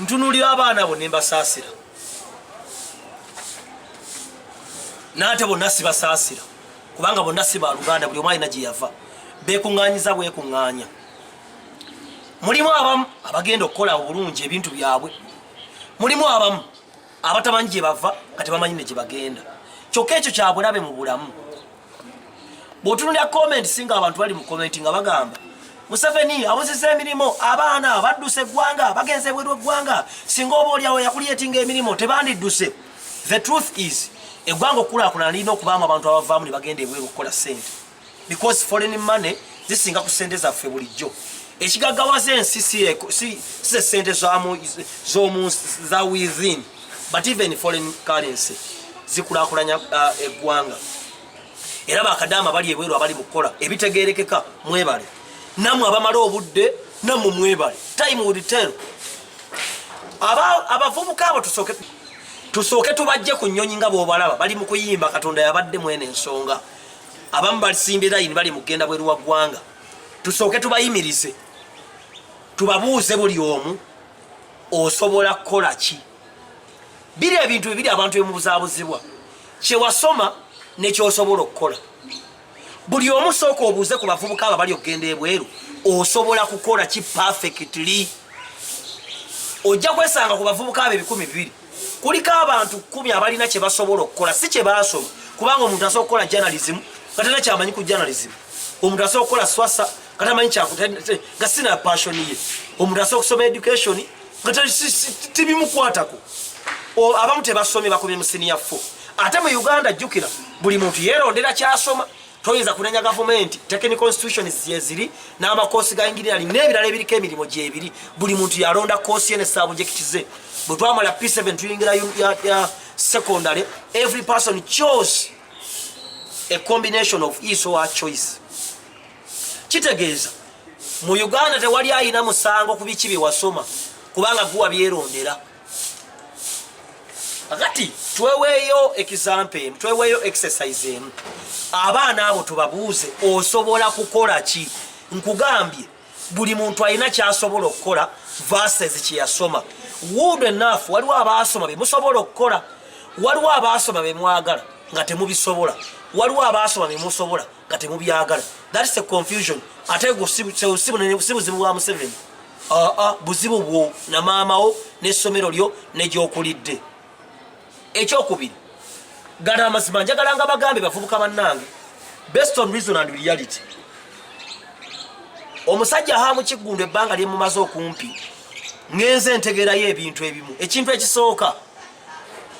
Ntunuulira abaana abo ne mbasaasira, n'ate bonna sibasaasira kubanga bonna si baluganda, buli omu alina gye yava, beekuŋŋaanyiza bwekuŋŋaanya. Mulimu abamu abagenda okukola obulungi ebintu byabwe, mulimu abamu abatamanyi gye bava nga tebamanyi ne gye bagenda. Kyokka ekyo kyabulabe mu bulamu. Bw'otunulira comment, singa abantu bali mu comment nga bagamba Museveni abuziza emirimu, abaana badduse eggwanga, bagenze ebweru eggwanga, singa oba oliawo yakulyetinga emirimu tebandidduse. The truth is, eggwanga okukulaakulana lirina okubaamu abantu abavaamu ne bagenda ebweru okukola ssente, because foreign money zisinga ku ssente zaffe bulijjo. Ekigaggawaza ensi si ze ssente z'omu za within, but even foreign currency zikulaakulanya eggwanga. Era bakadaama bali ebweru abali mu kukola ebitegerekeka, mwebale. Nammwe abamala obudde, nammwe mwebale. Time will tell. Abavubuka abo tusooke tubajje ku nnyonyi nga bw'obalaba bali mu kuyimba. Katonda yabadde mwene ensonga. Abamu basimbye layini, bali mu kugenda bweru wa ggwanga. Tusooke tubayimirize, tubabuuze buli omu, osobola kukola ki? Biri ebintu bibiri abantu emubuzaabuzibwa: kyewasoma nekyosobola okukola. Buli omu sooka obuuze ku bavubuka abo bali okugenda ebweru, osobola kukola ki perfectly? Ojja kwesanga ku bavubuka abo 2000 kuliko abantu 10 abalina kye basobola okukola, si kye baasoma. Kubanga omuntu asobola okukola journalism nga talina kyamanyi ku journalism. Omuntu asobola okukola swasa nga tamanyi nga sina passion ye. Omuntu asobola okusoma education nga tebimukwatako. Abamu tebasomye, bakomye mu senior four. Ate mu Uganda, jjukira, buli muntu yeerondera kyasoma, toyinza kunenya gavumenti. Technical institutions gyeziri n'amakoosi ga engineering n'ebirala ebiriko emirimu gyebiri. Buli muntu yalonda koosi ye ne subject ze. Bwe twamala P7 tuyingira ya secondary, every person chose a combination of his or her choice. Kitegeeza mu Uganda tewali ayina musango ku biki byewasoma, kubanga guwa byerondera. Kakati tweweeyo example emu, tweweeyo exercise emu. Abaana abo tubabuuze, osobola kukola ki? Nkugambye, buli muntu alina kyasobola okukola versus kyeyasoma. Good enough, waliwo abaasoma bemusobola okukola, waliwo abaasoma bemwagala nga temubisobola, waliwo abaasoma bemusobola nga temubyagala. That's a confusion. Ate gwo si buzibu bwa Museveni, aa, buzibu bwo na maamawo n'essomero lyo negyokulidde. Ekyokubiri, gano amazima njagala nga bagambe bavubuka bannange, based on reason and reality. Omusajja Hamu Kiggundu, ebbanga lyemumaze okumpi ngenze ntegeerayo ebintu ebimu. Ekintu ekisooka,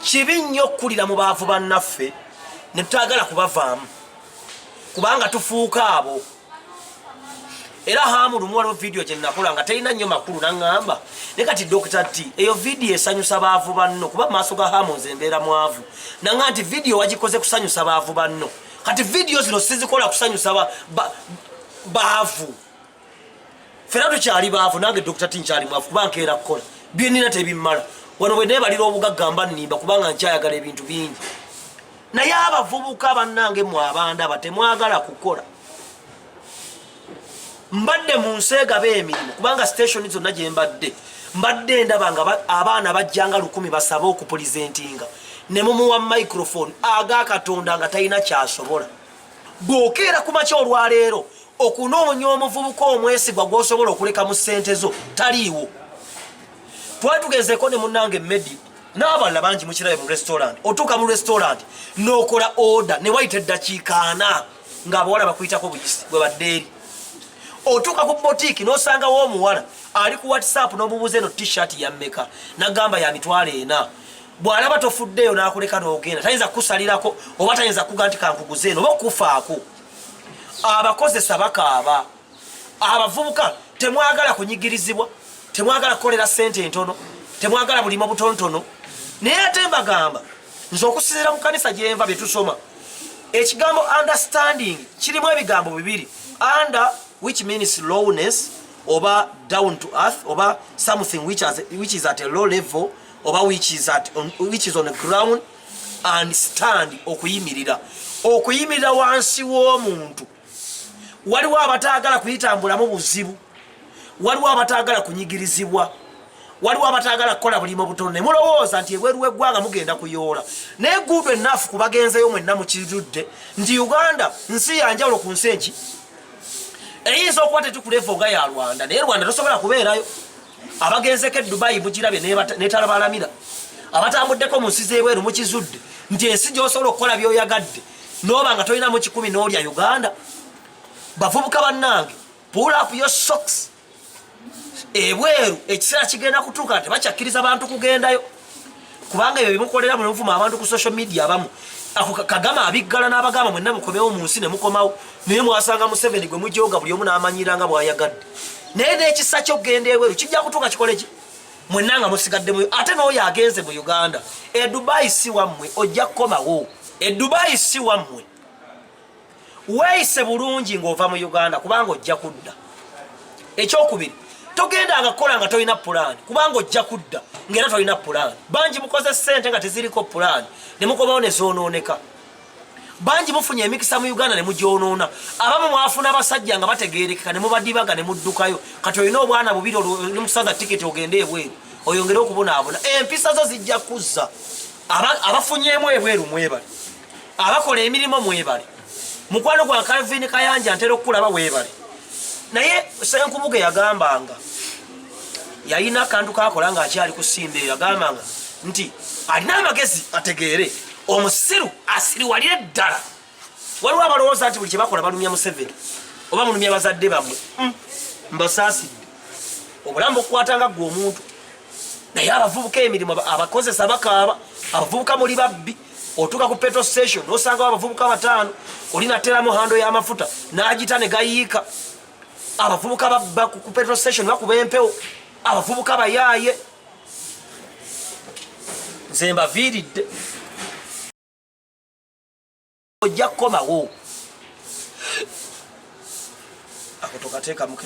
kibi nnyo okukulira mu baavu bannaffe ne tutagala kubavaamu, kubanga tufuuka abo. Era Hamu lumu waliwo vidiyo gye nakola nga terina nnyo makulu, naŋŋamba ne kati, "Dr T, eyo vidiyo esanyusa baavu banno." Kuba mu maaso ga Hamu nze mbeera mwavu. Naŋŋamba nti vidiyo wagikoze kusanyusa baavu banno. Kati vidiyo zino sizikola kusanyusa baavu. Fena tukyali baavu. Nange Dr T nkyali mwavu, kuba nkeera kukola, byenina tebimmala. Wano bwe neebalira obugagga mba nnimba, kubanga nkyayagala ebintu bingi. Naye abavubuka bannange, mwe abandaba temwagala kukola. Mbadde mu nsi egaba emirimu, kubanga station zonna gye mbadde, mbadde ndaba nga abaana bajjanga 1000 basabe okupresentinga, ne mumuwa microphone aga Katonda nga talina kyasobola. Bw'okeera ku makya olwaleero okunoonya omuvubuka omwesigwa gw'osobola okuleka mu ssente zo, taliiwo. Twali tugezeeko ne munnange Medi n'abalala bangi. Mukirabe mu restaurant, otuuka mu restaurant n'okola order, ne wayita eddakiika 40 ng'abawala bakuyitako buyisi bwe badde eri. Otuuka ku boutique n'osangawo omuwala ali ku WhatsApp, n'omubuuza, "Eno T-shirt ya mmeka?" Nagamba ya 40,000. Bw'alaba tofuddeeyo n'akuleka n'ogenda. Tayinza kukusalirako oba tayinza kuga nti kankuguze eno oba okufaako. Abakozesa bakaaba. Abavubuka temwagala kunyigirizibwa, temwagala kukolera sente entono, temwagala bulimo butonotono. Naye ate mbagamba nze, okusinziira mu kanisa gyenva, bye tusoma, ekigambo understanding kirimu ebigambo bibiri: under, which means lowness oba down to earth oba something which is at a low level oba which is on the ground, and stand, okuyimirira, okuyimirira wansi w'omuntu. Waliwo abataagala kuyitambulamu buzibu, waliwo abataagala kunyigirizibwa. Waliwo abatagala kukola bulimo butono ne mulowooza nti ebweru w'eggwanga mugenda kuyoola, naye good enough ku bagenzeyo mwenna mukirudde nti Uganda nsi yanjawulo ku nsi enki eyinza okuba tetukulevo nga ya Rwanda, naye Rwanda tosobola kubeerayo. Abagenzeko e Dubai mugirabye netalabalamira, abatambuddeko mu nsi z'ebweru mukizudde nti ensi gy'osobola okukola by'oyagadde n'oba nga tolinamu 1,000 n'olya Uganda. Bavubuka bannange, pull up your socks. Ebweru ekiseera kigenda kutuuka nti bakyakkiriza bantu kugendayo, kubanga ebyo bimukolera munvuma abantu ku social media. Abamu ako Kagame abiggala n'abagamba mwenna mukomewo mu nsi ne mukomawo, naye mwasanga Museveni gwe mujooga buli omu n'amanyira nga bw'ayagadde. Naye n'ekisa ky'okugenda ebweru kijja kutuuka kikole ki mwenna nga musigadde mu, ate n'oyo agenze mu Uganda. E Dubai si wammwe, ojja kukomawo. E Dubai si wammwe. Weeyise bulungi ng'ova mu Uganda kubanga ojja kudda. Ekyokubiri, togendanga kukola nga tolina pulaani, kubanga ojja kudda ng'era tolina pulaani. Bangi mukoze ssente nga teziriko pulaani ne mukomawo ne zoonooneka. Bangi mufunye emikisa mu Uganda ne mugyonoona. Abamu mwafuna abasajja nga bategeerekeka ne mubadibaga ne muddukayo. Kati olina obwana bubiri, oli mukusaza tiketi ogende ebweru oyongere okubonaabona. Empisa zo zijja kuzza. Abafunyeemu ebweru mwebale, abakola emirimu mwebale. Mukwano gwa Calvin Kayanja ntera okukulaba, weebale. Naye Senkubuge yagambanga yalina akantu kakola ng'akyali ku Simba eyo, yagambanga nti alina amagezi ategeere omusiru asiriwalire ddala. Waliwo abalowooza nti buli kyebakola balumya Museveni oba mulumya bazadde bammwe. Mbasaasidde, obulamu bukukwata nga ggwe omuntu. Naye abavubuka emirimu abakozesa bakaaba. Abavubuka muli babbi. Otuuka ku petrol station nosangawo abavubuka bataano, oli nateramu handle y'amafuta n'agita ne gayiika. Abavubuka babba ku petrol station, bakuba empewo. Abavubuka bayaaye. Nze mbaviiridde, ojja kukomawo. Ako tokateekamu.